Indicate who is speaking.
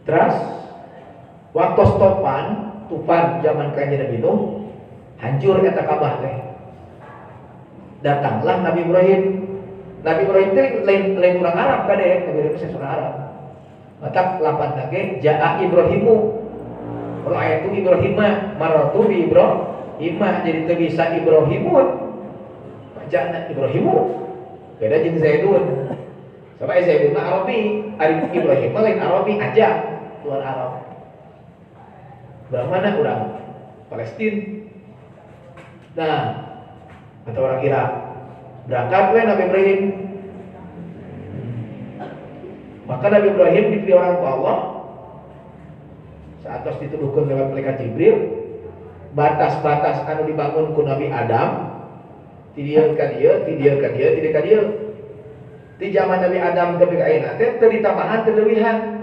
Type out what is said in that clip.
Speaker 1: Terus waktu topan, tufan zaman Kanjeng Nabi Nuh, hancur eta Ka'bah teh. Datanglah Nabi Ibrahim. Nabi Ibrahim teh lain lain urang Arab kade, Nabi Ibrahim teh urang Arab. Matak lapan lagi jaa Ibrahimu. Kalau ayat itu Ibrahima, marartu bi Ibrahima, jadi teu bisa Ibrahimun. Bacana Ibrahimu. Beda jeung Zaidun. Sampai Zaidun mah Arabi, ari Ibrahim mah lain Arabi aja, luar Arab. Urang mana urang? Palestina. Nah, atau orang Irak. Berangkat we Nabi Ibrahim. Maka Nabi Ibrahim dipilih orang ku Allah saat tos dituduhkeun lewat malaikat Jibril, batas-batas anu dibangun ku Nabi Adam ti dieu ka dieu, ti dieu ka dieu, ti dieu ka dieu. Di zaman Nabi Adam tepi ka ayeuna teh teu ditambahan, teu leuwihan.